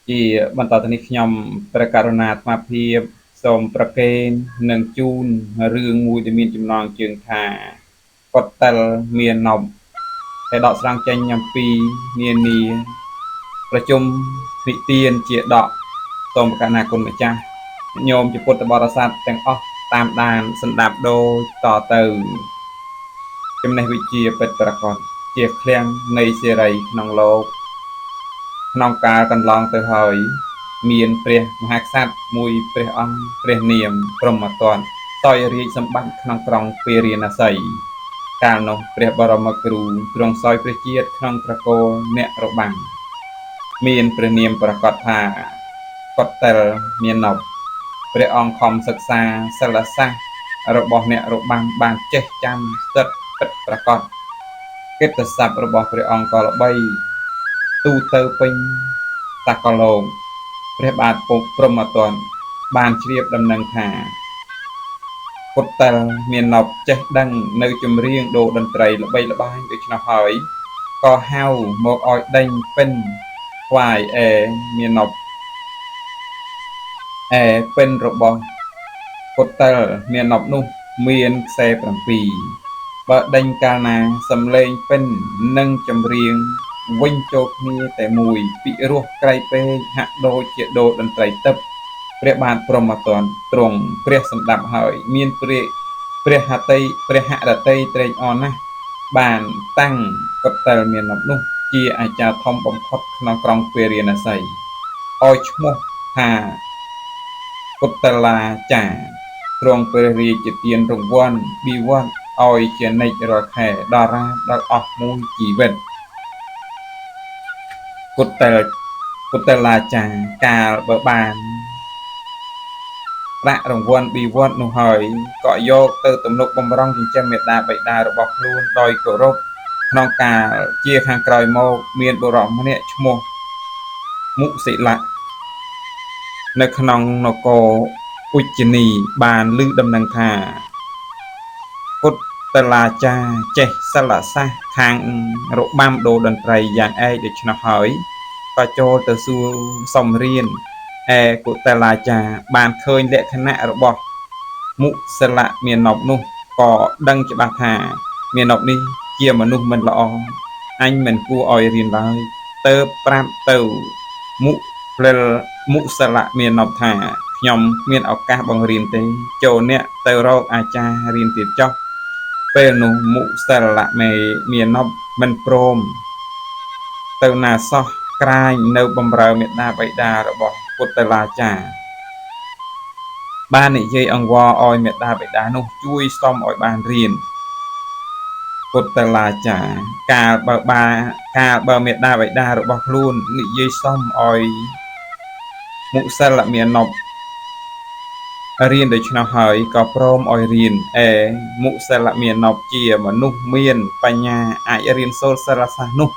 ជាបន្តទៅនេះខ្ញុំព្រះករុណាអាត្មាភាពសូមប្រគេននិងជូនរឿងមួយដែលមានចំណងជើងថាកុតិលមាណពដែលដកស្រង់ចេញអំពីនានាប្រជុំនិទានជាដកសូមប្រកាសណាគុណម្ចាស់ញោមជាពុទ្ធបរិស័ទទាំងអស់តាមដានសម្ដាប់ដូចតទៅចំណេះវិជ្ជាពិតប្រាកដជាឃ្លាំងនៃសេរីក្នុងលោកក្នុងកាលកន្លងទៅហើយមានព្រះមហាក្សត្រមួយព្រះអង្គព្រះនាមព្រហ្មទត្តសោយរាជសម្បត្តិក្នុងក្រុងពារាណសីកាលនោះព្រះបរមគ្រូទ្រង់សោយព្រះជាតិក្នុងត្រកូលអ្នករបាំងមានព្រះនាមប្រកាសថាកុតិលមាណពព្រះអង្គខំសិក្សាសិលសាស្ត្ររបស់អ្នករបាំងបានចេះចាំស្ថិតពិតប្រាកដកិត្តិសព្ទរបស់ព្រះអង្គក៏ល្បីទូទៅពេញសកលលោកព្រះបាទព្រហ្មទត្តបានជ្រាបដំណឹងថាកុតិលមាណពចេះដឹងនៅចម្រៀងដូរតន្ត្រីល្បីល្បាញដូច្នោះហើយក៏ហៅមកឲ្យដេញពិនថ្វាយឯមាណពឯពិនរបស់កុតិលមាណពនោះមានខ្សែ7បើដេញកាលណាសំឡេងពិននិងចម្រៀងវិញចូលគ្នាតែមួយពិរោះក្រៃពេកហាក់ដូចជាដូរតន្ត្រីទឹកព្រះបាទព្រហ្មទត្តទ្រង់ព្រះសម្ដាប់ហើយមានព្រះហតីព្រះហរតីត្រេកអរណាស់បានតាំងកុតិលមាណពនោះជាអាចារ្យធំបំផុតក្នុងក្រុងពារាណសីឲ្យឈ្មោះថាកុតិលាចារទ្រង់ព្រះរាជទានរង្វាន់បៀវត្សឲ្យជានិច្ចរាល់ខែដល់រាបដល់អស់មួយជីវិតកុតិលាចារកាលបើបានប្រាក់រង្វាន់បៀវត្សនោះហើយក៏យកទៅទំនុកបំរុងចិញ្ចឹមមេដាបិតារបស់ខ្លួនដោយគោរពក្នុងកាលជាខាងក្រោយមកមានបុរសម្នាក់ឈ្មោះមុសិលៈនៅក្នុងនគរឧជ្ជនីបានឮដំណឹងថាកុតិលាចារចេះសិលសាស្ត្រខាងរបាំដូរតន្ត្រីយ៉ាងឯកដូច្នោះហើយក៏ចូលទៅសួរសុំរៀនឯកុតិលាចារបានឃើញលក្ខណៈរបស់មុសិលមាណពនោះក៏ដឹងច្បាស់ថាមាណពនេះជាមនុស្សមិនល្អអញមិនគួរឲ្យរៀនឡើយទៅប្រាប់ទៅមុសិលមាណពថាខ្ញុំគ្មានឱកាសបង្រៀនទេចូលអ្នកទៅរកអាចារ្យរៀនទៀតចុះពេលនោះមុសិលមាណពមិនព្រមទៅណាសោះក្រាញនៅបំរើមេដាបិតារបស់កុតិលាចារបាននិយាយអង្វរឲ្យមេដាបិតានោះជួយសុំឲ្យបានរៀនកុតិលាចារកាលបើមេដាបិតារបស់ខ្លួននិយាយសុំឲ្យមុសិលមាណពរៀនដូច្នោះហើយក៏ព្រមឲ្យរៀនឯមុសិលមាណពជាមនុស្សមានបញ្ញាអាចរៀនសូត្រសិលសាស្ត្រនោះ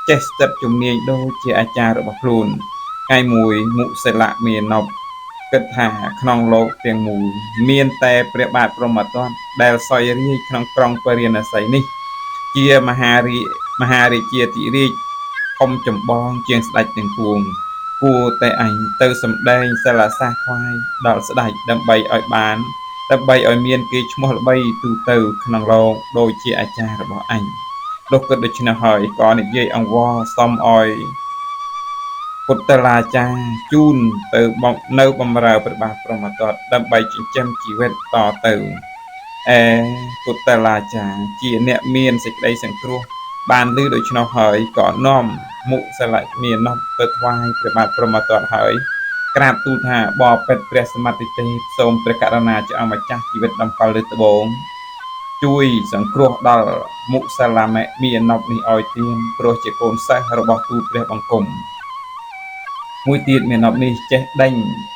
ចេះស្ទាត់ជំនាញដូចជាអាចារ្យរបស់ខ្លួនថ្ងៃមួយមុសិលមាណពគិតថាក្នុងលោកទាំងមូលមានតែព្រះបាទព្រហ្មទត្តដែលសោយរាជក្នុងក្រុងពារាណសីនេះជាមហារាជាធិរាជធំចម្បងជាងស្ដេចទាំងពួងគួរតែអញទៅសម្ដែងសិលសាស្ត្រថ្វាយដល់ស្ដេចដើម្បីឲ្យមានគេឈ្មោះល្បីទូទៅក្នុងលោកដូចជាអាចារ្យរបស់អញលុះគិតដូច្នេះហើយក៏និយាយអង្វរសុំឲ្យកុតិលាចារជូនទៅនៅបំរើព្រះបាទព្រហ្មទត្តដើម្បីចិញ្ចឹមជីវិតតទៅឯកុតិលាចារជាអ្នកមានសេចក្តីសង្គ្រោះបានឮដូច្នោះហើយក៏នាំមុសិលមាណពទៅថ្វាយព្រះបាទព្រហ្មទត្តហើយក្រាបទូលថាបបិទ្ធព្រះសមត្ថទេពសូមព្រះករុណាជាអង្គម្ចាស់ជីវិតតម្កល់លើត្បូងជួយសង្គ្រោះដល់មុសិលមាណពនេះឲ្យទៀនព្រោះជាកូនសិស្សរបស់ទូលព្រះបង្គំមួយទៀតមាណពនេះចេះដេញ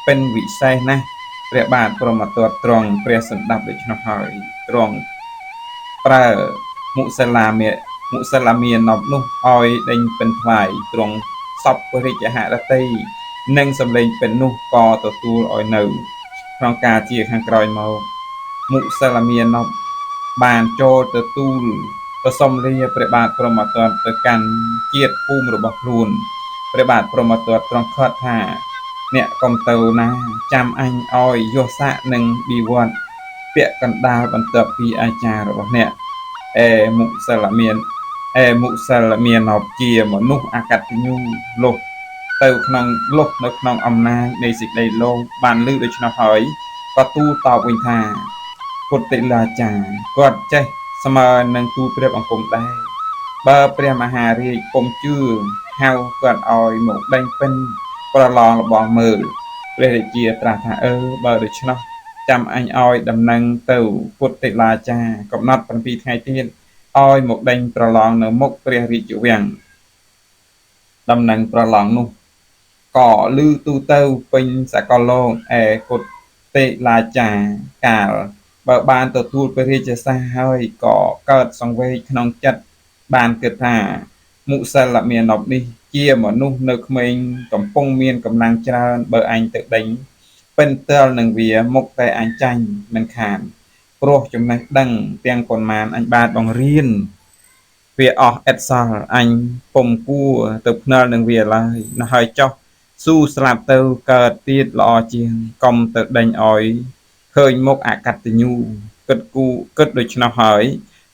ពិនវិសេសណាស់ព្រះបាទព្រហ្មទត្តទ្រង់ព្រះសម្ដាប់ដូច្នោះហើយទ្រង់ប្រើមុសិលមាណពនោះឲ្យដេញពិនថ្វាយទ្រង់សពព្រះរាជហឫទ័យនិងសម្លេងពិននោះក៏ទទួលឲ្យនៅក្នុងការជាខាងក្រោយមកមុសិលមាណពបានចូលទៅទូលទៅសុំលាព្រះបាទព្រហ្មទត្តទៅកាន់ជាតិភូមិរបស់ខ្លួន ព្រះបាទព្រហ្មទត្តទ្រង់ឃាត់ថាអ្នកកុំទៅណាចាំអញឲ្យយស័កនិងបិវត្តពាក់កណ្ដាលបន្ទាប់ពីអាចារ្យរបស់អ្នកឯមុសលមានឯមុសលមាណពជាមនុស្សអកតញ្ញូលុះទៅក្នុងលុះនៅក្នុងអំណាចនៃសេចក្តីលោភបានឮដូច្នោះហើយក៏ទូលតបវិញថាគុតិលាចារគាត់ចេះស្មើនឹងទូលព្រះបង្គំដែរបើព្រះមហារាជពុំជឿហៅគាត់ឲ្យមកដេញពិនប្រឡងលបងមើលព្រះរាជាត្រាស់ថាអឺបើដូច្នោះចាំអញឲ្យដំណឹងទៅពុទ្ធិលាចាកំណត់7ថ្ងៃទៀតឲ្យមកដេញប្រឡងនៅមុខព្រះរាជវាំងដំណឹងប្រឡងនោះក៏ឮទូទៅពេញសកលលោកឯគុតិលាចាកាលបើបានទទួលព្រះរាជសារហើយក៏កើតសង្វេគក្នុងចិត្តបានគិតថាមុសលមាណពនេះជាមនុស្សនៅក្មេងកំពុងមានកម្លាំងច្រើនបើអញទៅដេញពិនទល់នឹងវាមុខតែអញចាញ់មិនខានព្រោះចំណេះដឹងទាំងប៉ុន្មានអញបានបង្រៀនវាអស់ឥតសល់អញពុំគួរទៅភ្នាល់នឹងវាឡើយណាស់ហើយចុះស៊ូស្លាប់ទៅកើតទៀតល្អជាងកុំទៅដេញឲ្យឃើញមុខអកតញ្ញូគិតគូគិតដូច្នោះហើយ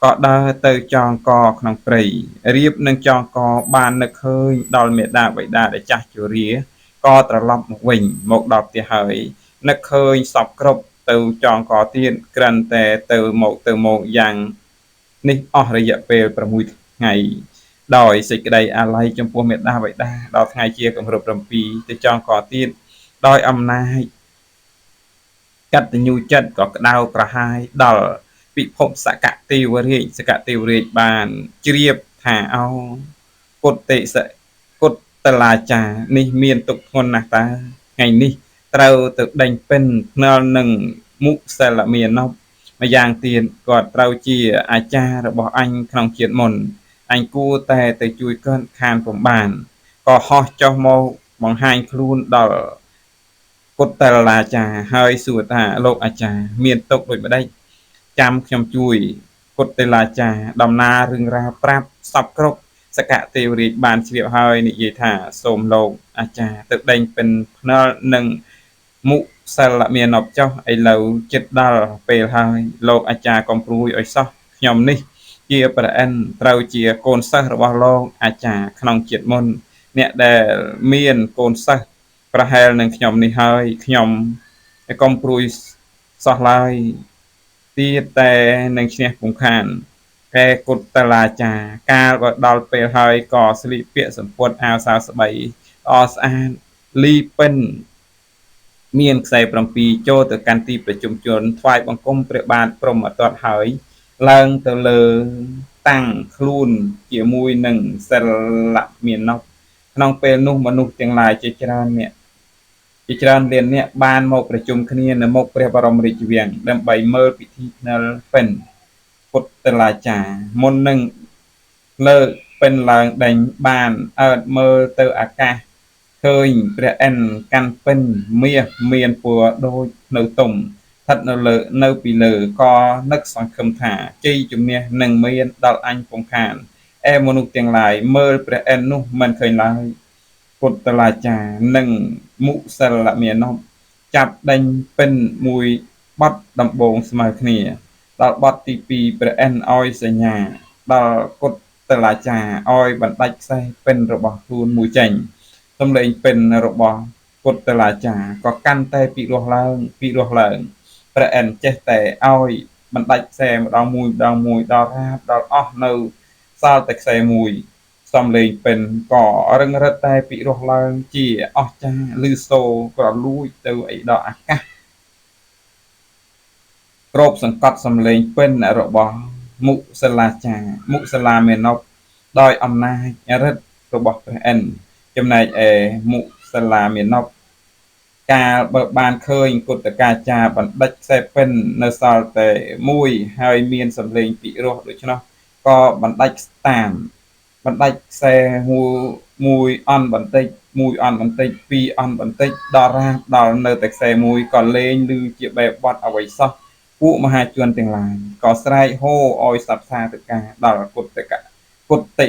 ក៏ដើរទៅចងកក្នុងព្រៃរៀបនឹងចងកបាននឹកឃើញដល់មេដាបិតាដែលចាស់ជរាក៏ត្រឡប់មកវិញមកដល់ផ្ទះហើយនឹកឃើញសពគ្រប់ទៅចងកទៀតក្រាន់តែទៅមកទៅមកយ៉ាងនេះអស់រយៈពេល6ថ្ងៃដោយសេចក្តីអាល័យចំពោះមេដាបិតាដល់ថ្ងៃជាគម្រប់7ទៅចងកទៀតដោយអំណាចកតញ្ញូចិត្តក៏ក្តៅក្រហាយដល់ពិភពសកទេវរាជសកទេវរាជបានជ្រាបថាអោគុតិសគុតលាចានេះមានទុកធ្ងន់ណាស់តើថ្ងៃនេះត្រូវទៅដេញពិនភ្នាល់នឹងមុសលមាណពម្យ៉ាងទៀតគាត់ត្រូវជាអាចារ្យរបស់អញក្នុងជាតិមុនអញគួរតែទៅជួយគាត់ខានពុំបានក៏ហោះចុះមកបង្ហាញខ្លួនដល់គុតលាចាហើយសួរថាលោកអាចារ្យមានទុកដូចម្ដេចចាំខ្ញុំជួយគុតលាចាដំណើររឿងរ៉ាវប្រាប់សពគ្រប់សកទេវរាជបានជ្រាបហើយនិយាយថាសូមលោកអាចារ្យទៅដេញពិនភ្នាល់នឹងមុសលមាណពចុះឥឡូវចិត្តដល់ពេលហើយលោកអាចារ្យកុំព្រួយឲ្យសោះខ្ញុំនេះជាព្រះឥន្ទត្រូវជាកូនសិស្សរបស់លោកអាចារ្យក្នុងជាតិមុនអ្នកដែលមានកូនសិស្សប្រហែលនឹងខ្ញុំនេះហើយខ្ញុំកុំព្រួយសោះឡើយទៀតតែនឹងឈ្នះពុំខានឯគុតលាចាកាលបើដល់ពេលហើយក៏ស្លៀកពាក់សម្ពត់អាវសាវស្បីល្អស្អាតលីពិនមានខ្សែ7ចូលទៅកាន់ទីប្រជុំជនថ្វាយបង្គំព្រះបាទព្រហ្មទត្តហើយឡើងទៅលើតាំងខ្លួនជាមួយនឹងសិលមាណពក្នុងពេលនោះមនុស្សទាំងឡាយជាច្រើនអ្នកជាច្រើនលានអ្នកបានមកប្រជុំគ្នានៅមុខព្រះបរមរាជវាំងដើម្បីមើលពិធីភ្នាល់ពិនពុទ្ធលាចាមុននឹងលើកពិនឡើងដេញបានអើតមើលទៅអាកាសឃើញព្រះឥន្ទកាន់ពិនមាសមានពណ៌ដូចនៅទុំស្ថិតនៅលើនៅពីលើក៏នឹកសង្ឃឹមថាជ័យជំនះនឹងមានដល់អញពុំខានឯមនុស្សទាំងឡាយមើលព្រះឥន្ទនោះមិនឃើញឡើយពុទ្ធលាចានិងមុសលមាណពចាប់ដេញពិនមួយបត់ដំបូងស្មើគ្នាដល់បត់ទី2ព្រះឥន្ទឲ្យសញ្ញាដល់គុតលាចាឲ្យបណ្ដាច់ខ្សែពិនរបស់ខ្លួនមួយចេញសំឡេងពិនរបស់គុតលាចាក៏កាន់តែពិរោះឡើងពិរោះឡើងព្រះឥន្ទចេះតែឲ្យបណ្ដាច់ខ្សែម្ដងមួយម្ដងមួយដល់រាបដល់អស់នៅសល់តែខ្សែមួយសំឡេងពិនក៏រឹងរិតតែពិរោះឡើងជាអស្ចារ្យឮសូរក្រលួចទៅឯដល់អាកាសគ្របសង្កត់សំឡេងពិនរបស់មុសលាចាមុសលាមេណពដោយអំណាចរិទ្ធរបស់ព្រះឥន្ទចំណែកឯមុសលាមេណពកាលបើបានឃើញគុតកាចាបណ្ឌិតខ្សែពិននៅសល់តែមួយហើយមានសំឡេងពិរោះដូច្នោះក៏បណ្ដាច់តាមបណ្ដាច់ខ្សែមួយអន់បន្តិចមួយអន់បន្តិចពីរអន់បន្តិចដល់រាបដល់នៅតែខ្សែមួយក៏លែងឮជាបែបបត់អ្វីសោះពួកមហាជនទាំងឡាយក៏ស្រែកហូរឲ្យសັບសាទៅការដល់គុតតិ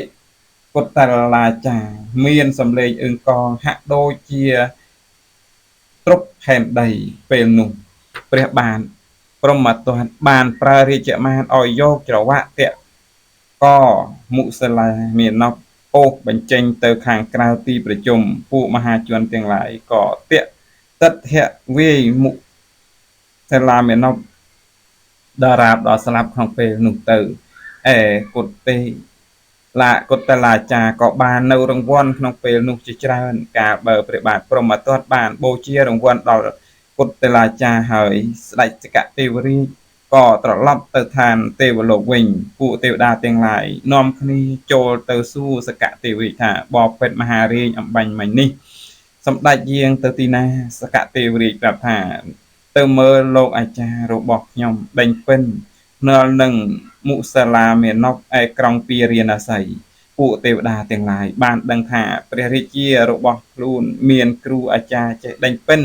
កុតលាចារមានសម្លេងអឹងកងហាក់ដូចជាទ្រពផែនដីពេលនោះព្រះបាទព្រហ្មទត្តបានប្រើរាជមាត្រឲ្យយកច្រវាក់តាក់កមុសលាមាណពអូសបញ្ចេញទៅខាងក្រៅទីប្រជុំពួកមហាជនទាំងឡាយក៏តាក់ទិដ្ឋវាយមុសលាមាណពដល់រាបដល់ស្លាប់ក្នុងពេលនោះទៅឯគុតិឡាគុតលាចាក៏បាននៅរង្វាន់ក្នុងពេលនោះជាច្រើនកាលបើព្រះបាទព្រហ្មទត្តបានបូជារង្វាន់ដល់គុតលាចាហើយស្ដេចសកទេវរាជក៏ត្រឡប់ទៅឋានទេវលោកវិញពួកទេវតាទាំងឡាយនាំគ្នាចូលទៅសួរសកទេវរាជថាបបិទ្ធមហារាជអំបញ្ញមិញនេះសម្ដេចយាងទៅទីណាសកទេវរាជប្រាប់ថាទៅមើលលោកអាចារ្យរបស់ខ្ញុំដេញពិនភ្នាល់នឹងមុសលាមាណពឯក្រុងពារាណសីពួកទេវតាទាំងឡាយបានដឹងថាព្រះរាជារបស់ខ្លួនមានគ្រូអាចារ្យចេះដេញពិន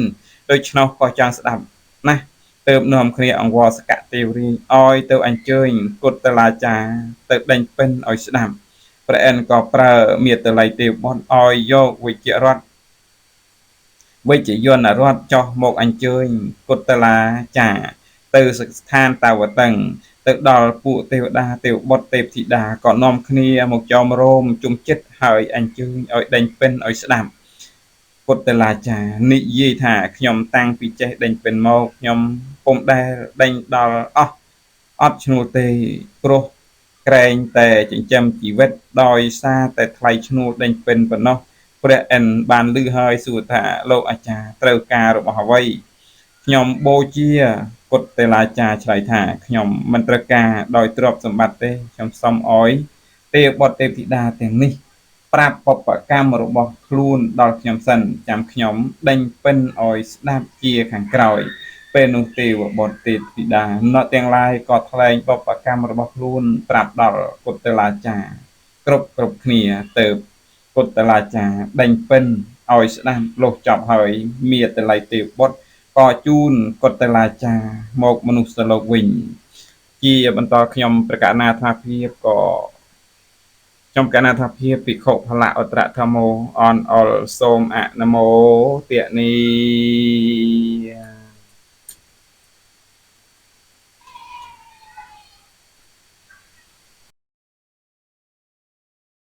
ដូច្នោះក៏ចង់ស្ដាប់ណាស់ទើបនាំគ្នាអង្វរសកទេវរាជឲ្យទៅអញ្ជើញគុតលាចារទៅដេញពិនឲ្យស្ដាប់ព្រះឥន្ទក៏ប្រើមេតល័យទេវបុត្រឲ្យយកវិជ្ជរដ្ឋវិជ្ជយន្តរដ្ឋចុះមកអញ្ជើញគុតលាចារទៅស្ថានតាវតឹងទៅដល់ពួកទេវតាទេវបុត្រទេពធីតាក៏នាំគ្នាមកចោមរោមជុំចិត្តហើយអញ្ជើញឲ្យដេញពិនឲ្យស្ដាប់គុតលាចានិយាយថាខ្ញុំតាំងពីចេះដេញពិនមកខ្ញុំពុំដែលដេញដល់អស់អត់ឈ្នួលទេព្រោះក្រែងតែចិញ្ចឹមជីវិតដោយសារតែថ្លៃឈ្នួលដេញពិនប៉ុណ្ណោះព្រះឥន្ទបានឮហើយសួរថាលោកអាចារ្យត្រូវការរបស់អ្វីខ្ញុំបូជាគុតលាចាឆ្លើយថាខ្ញុំមិនត្រូវការដោយទ្រព្យសម្បត្តិទេខ្ញុំសូមឲ្យទេវបុត្រទេពធីតាទាំងនេះប្រាប់បពកម្មរបស់ខ្លួនដល់ខ្ញុំសិនចាំខ្ញុំដេញពិនឲ្យស្ដាប់ជាខាងក្រោយពេលនោះទេវបុត្រទេពធីតានៅទាំងឡាយក៏ថ្លែងបពកម្មរបស់ខ្លួនប្រាប់ដល់គុតលាចាគ្រប់គ្នាទៅគុតលាចាដេញពិនឲ្យស្ដាប់លុះចប់ហើយមេតល័យទេវបុត្រក៏ជូនគុតលាចាមកមនុស្សលោកវិញជាបន្តខ្ញុំប្រកាសណាថាភាពក៏ខ្ញុំកណាថាភាពភិក្ខុផលៈអត្រធម្មោអនអលសូមអនមោទនី។